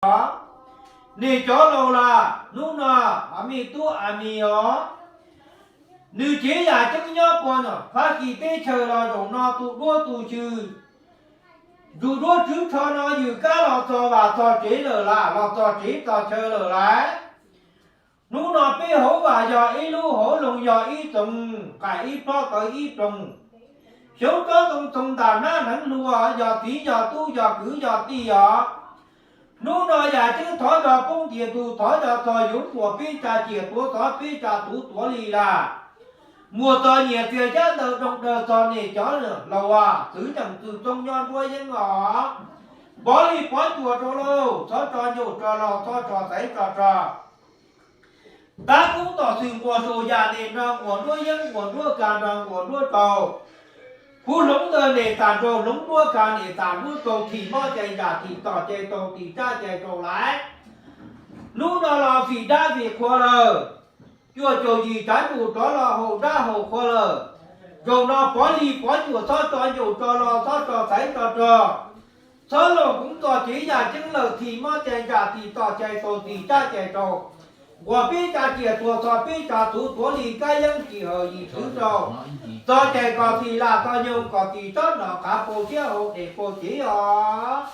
os. Nej cov laus las, hnub no a mi tub a mi os, nws cev yam ceeb nyob puag nram Fab Kis teb chaws los zaum no tu duab tu xyw, ntsuj duab tswv tsho no yws kab los txog vaj txog tsev lawm las, los txog tsev txog chaw lawm las. Hnub no peb hauv vaj yog ib lub, hauv loog yog ib tsoom, nqaim ib plob tawv ib ploog, xyoob tsob ntoo txoov ntaj nab hneev hluas, yog txiv yog tub yog kwv yog tij os. Hnub no yam ceeb thov zog poob ntiag tug, thov zog txog yuav muaj peb tsa ciam tuav, thov peb tsa tuav tuav li las. Muaj txog nyiaj txiag xyab ntawv doog daws txog nej cov laus as, txwv ceem txwv txoob nyob nruab yeeb os. Pov li pov cuam rau lauj, txhob tso ncauj tso lo, txhob tso xaiv tso rog. Tab kub tom xwm nquas saum yam nej nrog nquas nruab yeeb, nquas nruab kag nrog nquas nruab rau. Kuv hloov ntawd nej txam nraug, hloov nruab kag nej txam nruab rau, thim mob cai ntsam, thim txom cai tau, thim tsab cai rau laiv. Hnub no los vim dab vim qhua lawm, cuaj caum yim tsav ntuj rov los haus dab haus qhua lawm. Zaum no pov li pov cuam, txhob tso ncauj tso lo, txhob tso xaiv tso rog. Txhob los kuv txog tsev yam ceeb lawm, thim mob cai ntsam, thim txom cai tau, thim tsab cai rau. Nquas peb tsa ciam tuav, txog peb tsa tuav tuav li kab yeeb, thim hawm yim txwv rau. Txog cai kom thim lam, txog nyoog kom thim tsob, nom qav pau siab hauv dej pau tsev os.